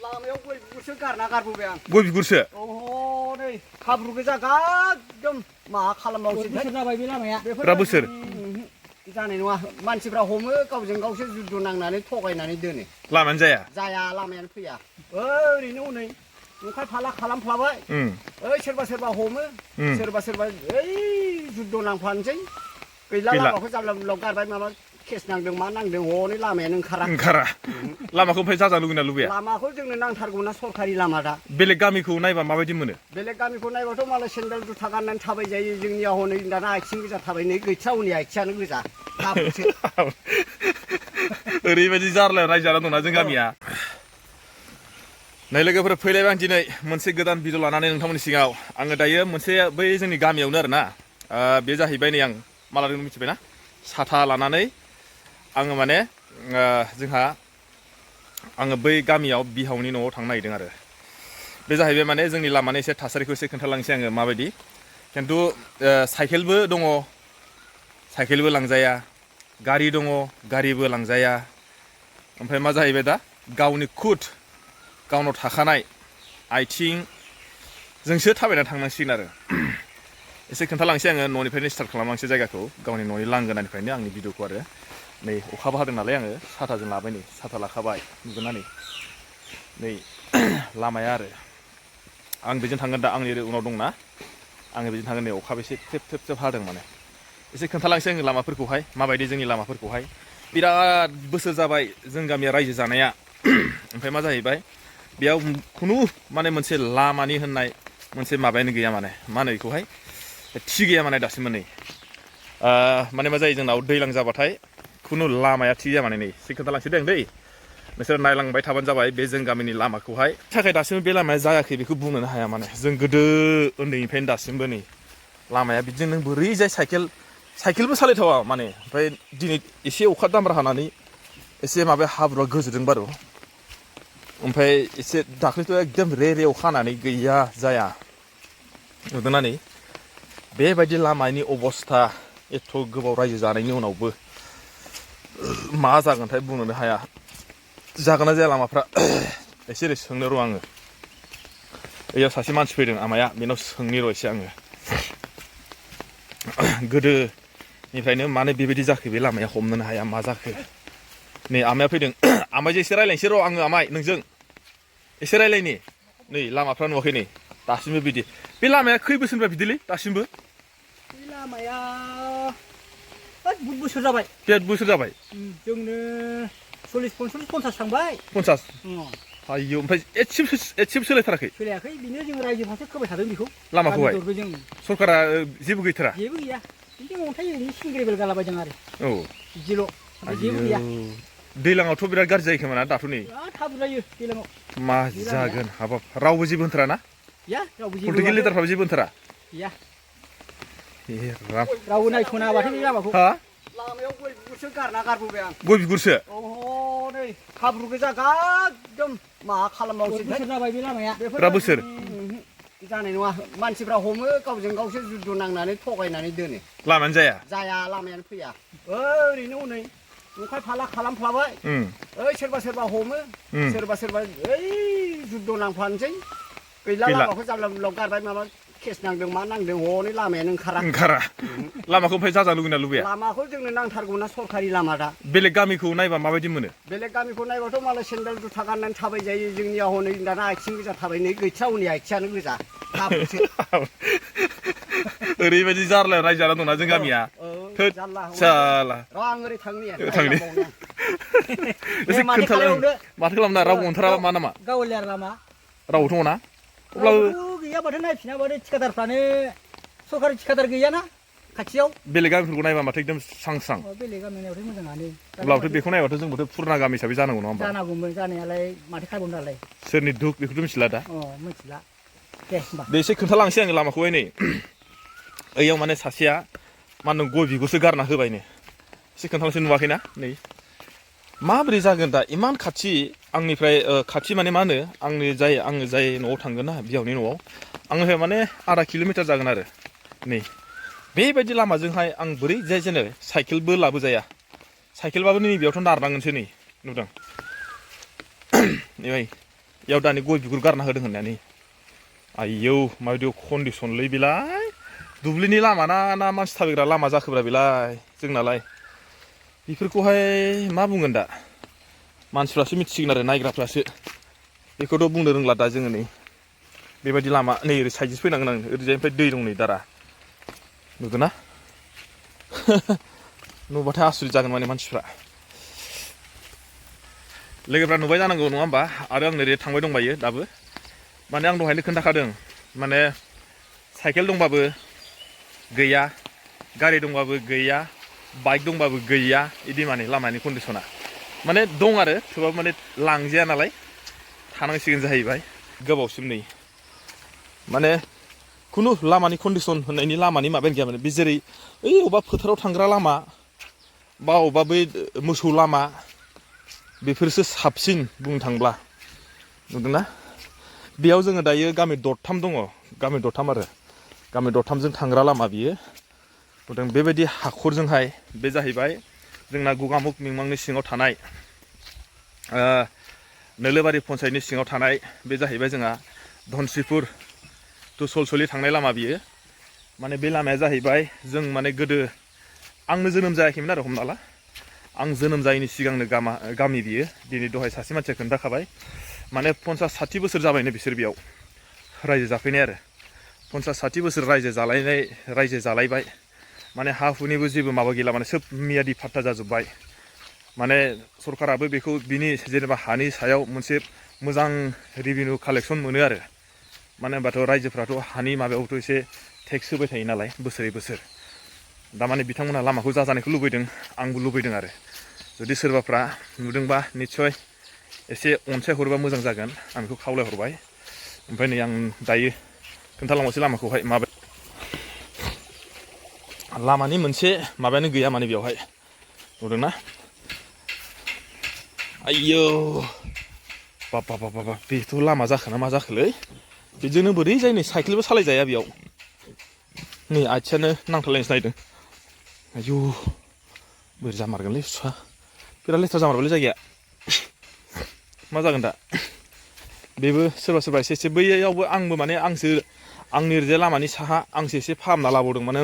लामायाव गय बिगुरसो गारना गारबोबाय आं गय बिगुरसो अह नै हाब्रु गोजा एकदम मा खालामबावसै बोसोर जाबाय बे लामाया फुरा बोसोर जानाय नङा मानसिफ्रा हमो गावजों गावसो जुद्ध नांनानै थगायनानै दोनो लामायानो जाया लामायानो फैया ओरैनो हनै नंखाय फाला खालामफ्लाबाय ओइ सोरबा हमो सोरबा ओइ जुद्ध नांफ्लानोसै गैला लामाखौ जाब्ला बुलाव गारबाय माबा केस नांदों मा नांदों हनै लामायानो ओंखारा लामाखौ ओमफ्राय जाजानो लुगैना लुगैया लामाखौ जोंनो नांथारगौना सरखारि लामा दा बेलेग गामिखौ नायबा माबायदि मोनो बेलेग गामिखौ नायबाथ' मालाय सेन्देल जुथा गाननानै थाबाय जायो जोंनिया हनै दाना आथिं गोजा थाबायनाय गैथ्रा हनै आथिङानो गोजा ओरैबायदि जारलायाव रायजाना दंना जों गामिया नै लोगोफोर फैलायबाय आं दिनै मोनसे गोदान भिडिअ लानानै नोंथांमोननि सिगाङाव आङो दायो मोनसे बै जोंनि गामियावनो आरोना बे जाहैबाय नै आं मालादों मिथिबायना साथा लानानै आङो माने आङो बै गामियाव बिहावनि न'आव थांनो नागिरदों आरो बे जाहैबाय माने जोंनि लामानि एसे थासारिखौ एसे खोन्थालांसै आङो माबायदि खिन्थु साइकेलबो दङ साइकेलबो लांजाया गारि दङ गारिबो लांजाया ओमफ्राय मा जाहैबाय दा गावनि गावनाव थाखानाय आथिंजोंसो थाबायना थांनांसिगोन आरो एसे खोन्थालांसै आङो न'निफ्रायनो स्टार्ट खालामलांसै जायगाखौ गावनि न'नि लांगोनानिफ्रायनो आंनि भिडिअखौ आरो नै अखाबो हादों नालाय आङो साथाजों लाबाय नै साथा लाखाबाय नुगोना नै लामाया आरो आं बेजों थांगोन दा आंनि उनाव दंना आङो बेजों थांगोन नै अखाबो एसे थेब हादों माने एसे खोन्थालांसै आङो लामाफोरखौहाय माबायदि जोंनि लामाफोरखौहाय बिराद बोसोर जाबाय जों गामिया रायजो जानाया ओमफ्राय मा जाहैबाय बेयाव खुनु माने मोनसे लामानि होननाय मोनसे माबायानो गैया माने मा होनो बेखौहाय थि गैया माने दासिमबो नै माने मा जायो जोंनाव दैज्लां जाबाथाय खुनु लामाया थि जाया माने नै एसे खोन्थालांसै दे नोंसोर नायलांबाय थाबानो जाबाय बे जों गामिनि लामाखौहाय थाखाय दासिमबो बे लामाया जायाखै बेखौ बुंनोनो हाया माने जों गोदो उन्दैनिफ्रायनो दासिमबो नै लामाया बिदिनो नों बोरैजाय साइकेलबो सालायथावा माने ओमफ्राय दिनै एसे अखा दामब्रा हानानै एसे माबाया हाब्रुआ गोजोदों बारु ओमफ्राय एसे दाख्लैथ' एकदम रे अखा हानानै गैया जाया नुदोंना नै बेबायदि लामानि अबस्था एथ' गोबाव रायजो जानायनि उनावबो मा जागोनथाय बुंनोनो हाया जागोन ना जाया लामाफ्रा एसे ओरै सोंनो र' आङो बैयाव सासे मानसि फैदों आमाया बेनाव सोंनि र' एसे आङो गोदोनिफ्रायनो मानो बेबायदि जाखो बे लामाया हमनोनो हाया मा जाखो नै आमाया फैदों आमायजों एसे रायलायनोसै र' आङो आमाय नोंजों एसे रायलायनि नै लामाफ्रा नुवाखै नै दासिमबो बिदि बे लामाया खै बोसोरनिफ्राय बिदिलै दासिमबो बे लामाया बहुत बोसोर जाबाय बिराद बोसोर जाबाय जोंनो 40-50 थांबाय 50 आयौ ओमफ्राय एसेबो सोलायथाराखै सोलायाखै बिनो जों रायजोफ्रासो खोबाय थादों बेखौ लामाखौहाय सरकारा जेबो गैथारा जेबो गैया बिदिनो अन्थाइ ओरैनो सिंग्रेबेल गालाबायदों आरो औ बिदिल' जेबो गैया दैलाङावथ' बिराद गाज्रि जायो खोमा ना दाथ' नै हाब्रु जायो दैलाङाव मा जागोन हाबाब रावबो जेबो होनथारा ना गैया रावबो जेबो पलिटिकेल लिडारफ्राबो जेबो होनथारा गैया रावबो नायस'नाबाथाय बे लामाखौ लामायाव गय बिगुरसो गारना गारबोबाय आं गय बिगुरसो अह नै हाब्रु गोजा एकदम मा खालामबावसै बोसोर जाबाय बे लामाया फुरा बोसोर जानाय नङा मानसिफ्रा हमो गावजों गावसो जुद्ध नांनानै थगायनानै दोनो लामायानो जाया लामायानो फैया ओरैनो हनै नंखाय फाला खालामफ्लाबाय ओइ सोरबा हमो सोरबा ओइ जुद्ध नांफ्लानोसै गैला लामाखौ जाब्ला बुलाव गारबाय माबा केस नांदों मा नांदों हनै लामायानो ओंखारा लामाखौ ओमफ्राय जाजानो लुगैना लुगैया लामाखौ जोंनो नांथारगौना सरखारि लामा दा बेलेग गामिखौ नायबा माबायदि मोनो बेलेग गामिखौ नायबाथ' मालाय सेन्देल जुथा गाननानै थाबाय जायो जोंनिया हनै दाना आथिं गोजा थाबायनाय गैथ्रा हनै आथिङानो गोजा ओरैबायदि जारलायाव रायजाना दंना जों गामिया आं ओरै थांनि एसे खोन्थालाय माथो खालामना रावबो मोनथाराबा मा नामा गावलियार लामा रावबो दङ ना अब्लाबो गैयाबाथाय नायफिनाबाथाय थिखादारफ्रानो सरकारि थिखादार गैयाना खाथियाव बेलेग गामिफोरखौ नायबा माथो एकदम स्रां बेलेग गामि नायबाथाय मोजाङानो अब्लाबोथ' बेखौ नायबाथ' जोंबोथ' फुरना गामि हिसाबै जानांगौ नङा होमबा जानांगौमोन जानायालाय माथो खालामबावनो दालाय सोरनि दुख बेखौथ' मिथिला दा मिथिला दे होमबा बे एसे खोन्थालांसै आङो लामाखौहाय नै ओइयाव माने सासेया मा होनो गय बिगुरसो गारना होबायनो एसे खोन्थालांसै नुवाखैना नै माबोरै जागोन दा इमान खाथि आंनिफ्राय खाथि माने मा होनो आङो जाय न'आव थांगोन ना बिहावनि न'आव आंनिफ्राय माने आधा किल'मिटार जागोन आरो नै बेबायदि लामाजोंहाय आं बोरै जाय जेने साइकेलबो लाबोजाया साइकेलबाबो नैबेयावथ' नारनांगोनसो नै नुदों नै याव दानि गय बिगुर गारना होदों होननानै आयौ माबायदि कन्डिसनलै बेलाय दुब्लिनि लामा ना मानसि थाबायग्रा लामा जाखोब्रा बेलाय जोंनालाय बेफोरखौहाय मा बुंगोन दा मानसिफ्रासो मिथिसिगोन आरो नायग्राफ्रासो बेखौथ' बुंनो रोंला दा जोङो नै बेबायदि लामा नै ओरै साइडजों फैनांगोन आं ओरैजायनिफ्राय दै दं नै दारा नुदों ना नुबाथाय आसुरित जागोन माने मानसिफ्रा लोगोफ्रा नुबाय जानांगौ नङा होमबा आरो आं ओरै थांबाय दंबायो दाबो माने आं दहायनो खोन्थाखादों माने साइकेल दंबाबो गैया गारि दंबाबो गैया बाइक दंबाबो गैया इदि माने लामानि कन्डिसना माने दं आरो थेवबाबो माने लांजाया नालाय थानांसिगोन जाहैबाय गोबावसिम नै माने खुनु लामानि कन्डिसन होननायनि लामानि माबायानो गैया माने बे जेरै ओइ अबेबा फोथाराव थांग्रा लामा बा अबेबा बै मोसौ लामा बेफोरसो साबसिन बुंनो थांब्ला नुदोंना बेयाव जोङो दायो गामि दरथाम दङ गामि दरथाम आरो गामि दरथामजों थांग्रा लामा बियो नुदों बेबायदि हाखरजोंहाय बे जाहैबाय जोंना गगामुख मिमांनि सिङाव थानाय नोलोबारि पन्सायतनि सिङाव थानाय बे जाहैबाय जोंहा धनस्रिपुर टु सलसलि थांनाय लामा बियो माने बे लामाया जाहैबाय जों माने गोदो आंनो जोनोम जायाखैमोन आरो हमना ला आं जोनोम जायैनि सिगांनो गामि बियो दिनै दहाय सासे मानसिया खोन्थाखाबाय माने 50-60 बोसोर जाबायनो बिसोर बेयाव रायजो जाफैनाय आरो 50-60 बोसोर रायजो जालायबाय माने हा हुनिबो जेबो माबा गैला माने सोब मियादि फाट्टा जाजोब्बाय माने सरकाराबो बेखौ बिनि जेनेबा हानि सायाव मोनसे मोजां रेभिनिउ कालेक्सन मोनो आरो मानो होनबाथ' रायजोफ्राथ' हानि माबायावथ' एसे टेक्स होबाय थायो नालाय बोसोरै बोसोर दा माने बिथांमोनहा लामाखौ जाजानायखौ लुबैदों आंबो लुबैदों आरो जुदि सोरबाफ्रा नुदोंबा निस्सय एसे अनसाय हरोबा मोजां जागोन आं बेखौ खावलायहरबाय ओमफ्राय नै आं दायो खोन्थालांबावसै लामाखौहाय माबा लामानि मोनसे माबायानो गैया माने बेवहाय नुदोंना आयौ बाबा बेथ' लामा जाखोना मा जाखोलै बेजोंनो बोरै जायो नै साइकेलबो सालायजाया बेयाव नै आथिंयानो नांथालायनोसो नायदों आयौ बोरै जामारगोनलै सुहा बिराद लेथ्रा जामारबायलै जायगाया मा जागोन दा बेबो सोरबा एसे बैयावबो आंबो माने आंनि ओरैजाय लामानि साहा आंसो एसे फाहामना लाबावदों मानो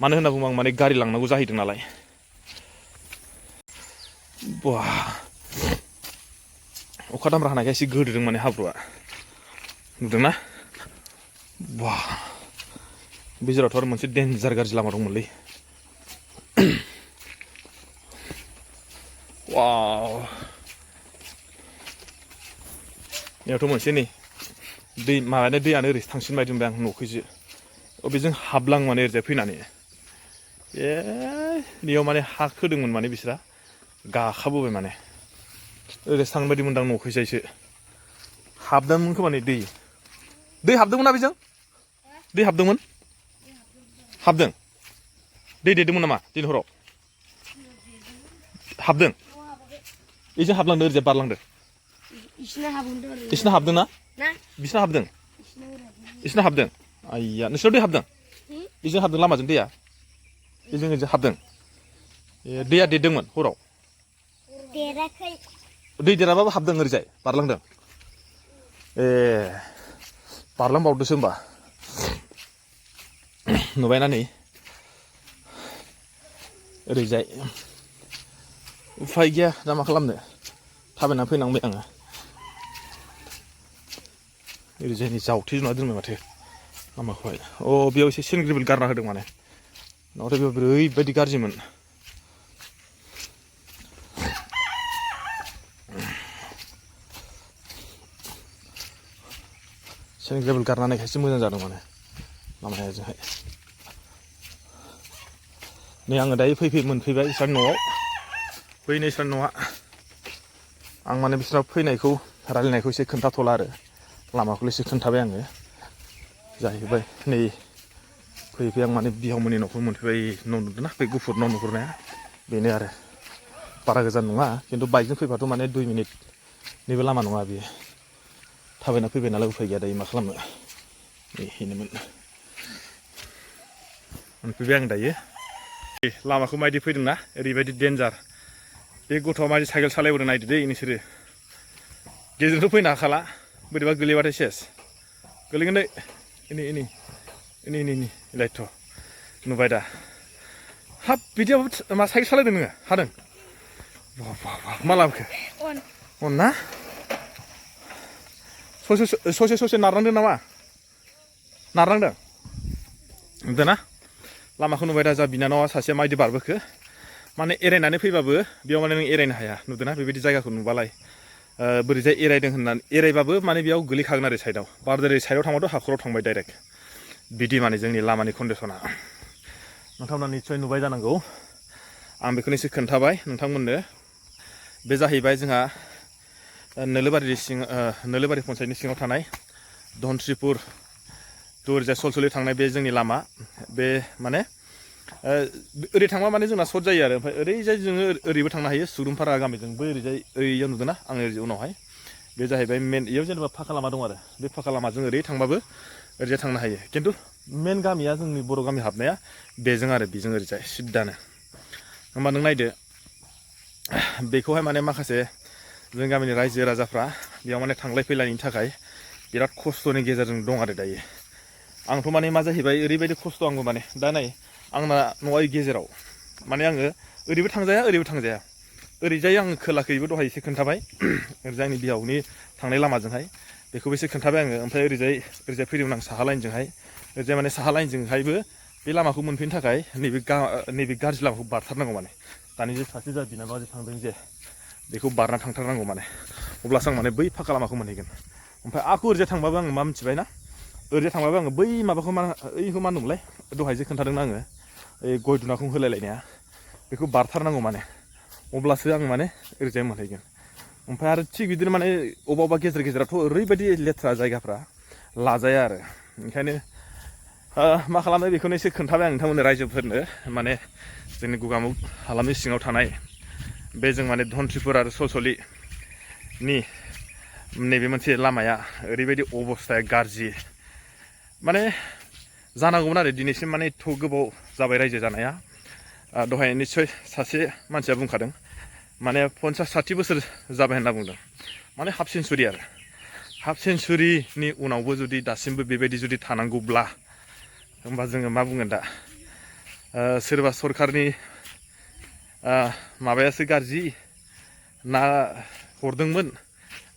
होनना बुङोबा आं माने गारि लांनांगौ जाहैदों नालाय बा अखा दामब्रा हानायखाय एसे गोदोदों माने हाब्रुआ नुदोंना बा बे जेरावथ' आरो मोनसे डेन्जार गाज्रि लामा दंमोनलै वाव बेयावथ' मोनसे नै दैयानो ओरै थांसिन बायदों आं न'खैसो बेजों हाबलां माने ओरैजाय फैनानै बेयाव माने हा खोदोंमोन माने बिसोरा गाखाबोबाय माने ओरैसो थांनो बायदि मोनदां न'खैजायसो हाबदोंमोन खोमा नै दै हाबदोंमोन ना बेजों दै हाबदोंमोन हाबदों दै देरदोंमोन नामा दिनै हराव हाबदों बेजों हाबलांदों ओरैजाय बारलांदों इसिना हाबदों ना बिसिना हाबदों इसिना हाबदों आइया नोंसिनाव दै हाबदों बेजों हाबदों लामाजों दैया बेजों हाबदों दैया देरदोंमोन हराव देराखै दै देराबाबो हाबदों ओरैजाय बारलांदों बारलांबावदोसो होमबा नुबायना नै ओरैजाय उफाय गैया दा मा खालामनो थाबायनानै फैनांबाय आङो ओरैजाय नै जावथेजोबना दोनबाय माथो लामाखौहाय बेयाव एसे सेनग्रिबेल गारना होदों माने नङाबाथ' बेयाव ओरैबायदि गाज्रिमोन सेनग्रिबेल गारनानै खायसे मोजां जादों माने लामाया ओजोंहाय नै आङो दायो मोनफैबाय इसोरनि न'आव बैनो इसोरनि न'आ आं माने बिसोरनाव फैनायखौ रायलायनायखौ एसे खोन्थाथ'ला आरो लामाखौल' एसे खोन्थाबाय आङो जाहैबाय नै फैयै आं माने बिहावमोननि न'खौ मोनफैबाय न' नुदोंना बे गुफुर न' नुहुरनाया बेनो आरो बारा गोजान नङा खिन्थु बाइकजों फैबाथ' माने 2 मिनिटनिबो लामा नङा बेयो थाबायना फैबाय नालाय उफाय गैया दायो मा खालामनो बेनोमोन मोनफैबाय आं दायो लामाखौ मायदि फैदोंना ओरैबायदि डेन्जार बे गथ'आ मायदि साइकेल सालायबोदों नायदो दै नोंसोरो गेजेरजोंथ' फैनो हाखाला बोरैबा गोलैबाथाय सेस गोलैगोन दे इनि लाइट नुबाय दा हाब बिदियाव मा साइकेल सालायदों नोङो हादों मा लाबोखो अन ना ससे नारनांदों नामा नारनांदों नुदों ना लामाखौ नुबाय दा जा बिनानावा सासेया माबायदि बारबोखो माने एरायनानै फैबाबो बेयाव माने नों एरायनो हाया नुदों ना बेबायदि जायगाखौ नुबालाय बोरैजाय एरायदों होननानै एरायबाबो माने बेयाव गोलैखागोन आरो साइडआव बारदारै साइडआव थांबाथ' हाखराव थांबाय डाइरेक्ट बिदि माने जोंनि लामानि कन्डिसना नोंथांमोना निस्सय नुबाय जानांगौ आं बेखौनो एसे खोन्थाबाय नोंथांमोननो बे जाहैबाय जोंहा नोलोबारि पन्सायतनि सिङाव थानाय धनस्रिपुर ओरैजाय सलसलि थांनाय बे जोंनि लामा बे माने ओरै थांबा माने जोंना सर्ट जायो आरो ओमफ्राय ओरैजाय जोङो ओरैबो थांनो हायो सुरुमपारा गामिजोंबो ओरैजाय ओइयाव नुदों ना आं ओरै उनावहाय बे जाहैबाय मेन इयाव जेनेबा फाखा लामा दं आरो बे फाखा लामाजों ओरै थांबाबो ओरैजाय थांनो हायो खिन्थु मेन गामिया जोंनि बर' गामि हाबनाया बेजों आरो बेजों ओरैजाय सिद्दानो होमबा नों नायदो बेखौहाय माने माखासे जों गामिनि रायजो राजाफ्रा बेयाव माने थांलाय फैलायनि थाखाय बिराद खस्थ'नि गेजेरजों दं आरो दायो आंथ' माने मा जाहैबाय ओरैबायदि खस्थ' आंबो माने दा नाय आंना न'आ गेजेराव माने आङो ओरैबो थांजाया ओरैबो थांजाया ओरैजाय आङो खोलाखैबो दहाय एसे खोन्थाबाय ओरैजाय आंनि बिहावनि थांनाय लामाजोंहाय बेखौबो एसे खोन्थाबाय आङो ओमफ्राय ओरैजाय फैदोंमोन आं साहा लाइनजोंहाय ओरैजाय माने साहा लाइनजोंहायबो बे लामाखौ मोनफैनो थाखाय नैबे गाज्रि लामाखौ बारथारनांगौ माने दानि जे सासे जा बिनानावा जे थांदों जे बेखौ बारना थांथारनांगौ माने अब्लासो आं माने बै फाखा लामाखौ मोनहैगोन ओमफ्राय आखौ ओरैजाय थांबाबो आङो मा मिथिबाय ना ओरैजाय थांबाबो आङो बै माबाखौ ओइखौ मा होनोमोनलाय दहाय जे खोन्थादोंना आङो ओइ गय दुनाखौ होलायलायनाया बेखौ बारथारनांगौ माने अब्लासो आं माने ओरैजाय मोनहैगोन ओमफ्राय आरो थिग बिदिनो माने अबेबा गेजेर गेजेरावथ' ओरैबायदि लेथ्रा जायगाफ्रा लाजाया आरो ओंखायनो मा खालामो बेखौनो एसे खोन्थाबाय आं नोंथांमोननो रायजोफोरनो माने जोंनि गगामुग हालामनि सिङाव थानाय बे जों माने धनस्रिपुर आरो सलसलिनि नैबे मोनसे लामाया ओरैबायदि अबस्थाया गाज्रि माने जानांगौमोन आरो दिनैसिम माने एथ' गोबाव जाबाय रायजो जानाया दहाय निस्सय सासे मानसिया बुंखादों माने 50-60 बोसोर जाबाय होनना बुंदों माने हाफ सेन्सुरि आरो हाफ सेन्सुरिनि उनावबो जुदि दासिमबो बेबायदि जुदि थानांगौब्ला होमबा जोङो मा बुंगोन दा सोरबा सरकारनि माबायासो गाज्रि ना हरदोंमोन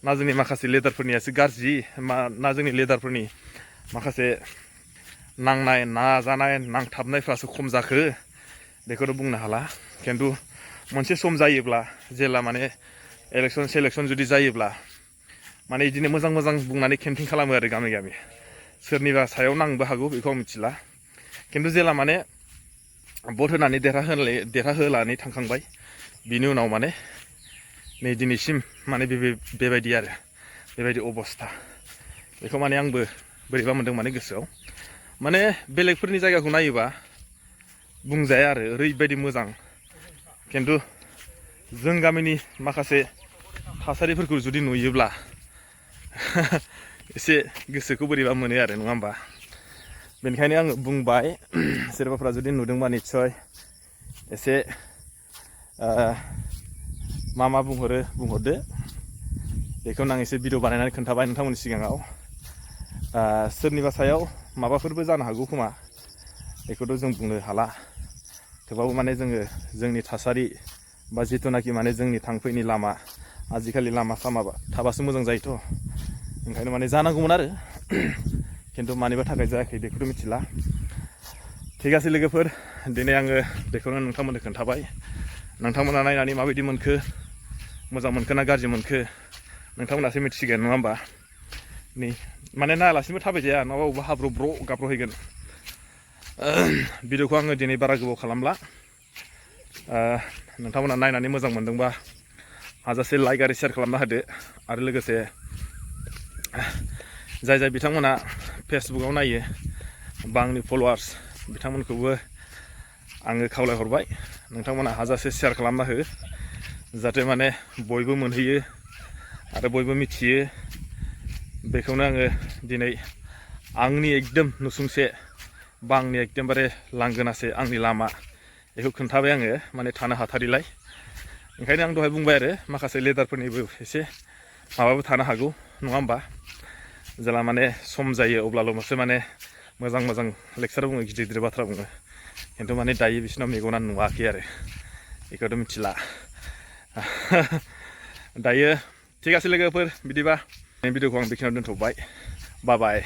ना जोंनि माखासे लिडारफोरनियासो गाज्रि ना जोंनि लिडारफोरनि माखासे नांनाय नाजानाय नांथाबनायफ्रासो खम जाखो बेखौथ' बुंनो हाला खिन्थु मोनसे सम जायोब्ला जेला माने इलेक्सन सेलेक्सन जुदि जायोब्ला माने बिदिनो मोजां बुंनानै केम्पिं खालामो आरो गामि गामि सोरनिबा सायाव नांनोबो हागौ बेखौ आं मिथिला खिन्थु जेला माने भट होनानै देरहाहोलानै थांखांबाय बिनि उनाव माने नै दिनैसिम माने बेबायदि आरो बेबायदि अबस्था बेखौ माने आंबो बोरैबा मोन्दों माने गोसोआव माने बेलेगफोरनि जायगाखौ नायोबा बुंजाया आरो ओरैबायदि मोजां खिन्थु जों गामिनि माखासे थासारिफोरखौ जुदि नुयोब्ला एसे गोसोखौ बोरैबा मोनो आरो नङा होमबा बेनिखायनो आङो बुंबाय सोरबाफ्रा जुदि नुदोंबा निस्सय एसे मा बुंहरदो बेखौनो आं एसे भिडिअ बानायनानै खोन्थाबाय नोंथांमोननि सिगाङाव सोरनिबा सायाव माबाफोरबो जानो हागौ खोमा बेखौथ' जों बुंनो हाला थेवबाबो माने जोङो जोंनि थासारि बा जिथुनाखि माने जोंनि थांफैनि लामा आजिखालि लामा सामा थाबासो मोजां जायोथ' ओंखायनो माने जानांगौमोन आरो खिन्थु मानिबा थाखाय जायाखै बेखौथ' मिथिला ठीक आसे लोगोफोर दिनै आङो बेखौनो नोंथांमोननो खोन्थाबाय नोंथांमोना नायनानै माबायदि मोनखो मोजां मोनखो ना गाज्रि मोनखो नोंथांमोनासो मिथिसिगोन नङा होमबा नै माने नायालासिनोबो थाबायजाया नङाबा बबेबा हाब्रु गाब्र'हैगोन भिडिअखौ आङो दिनै बारा गोबाव खालामला नोंथांमोना नायनानै मोजां मोनदोंबा हाजासे लाइक आरो शेयार खालामना होदो आरो लोगोसे जाय बिथांमोना फेसबुकाव नायो बा आंनि फल'वार्स बिथांमोनखौबो आङो खावलायहरबाय नोंथांमोना हाजासे शेयार खालामना हो जाहाथे माने बयबो मोनहैयो आरो बयबो मिथियो बेखौनो आङो दिनै आंनि एकदम नुसुंसे बा आंनि एकदमबारे लांगोनासे आंनि लामा बेखौ खोन्थाबाय आङो माने थानो हाथारिलाय ओंखायनो आं दहाय बुंबाय आरो माखासे लिडारफोरनिबो एसे माबाबो थानो हागौ नङा होमबा जेला माने सम जायो अब्लाल'सो माने मोजां मोजां लेक्सार बुङो गिदिर गिदिर बाथ्रा बुङो खिन्थु माने दायो बिसोरनाव मेगना नुवाखै आरो बेखौथ' मिथिला दायो थिग আছে लोगोफोर बिदिबा भिडिअखौ आं बेखिनियाव दोनथ'बाय बाय बाय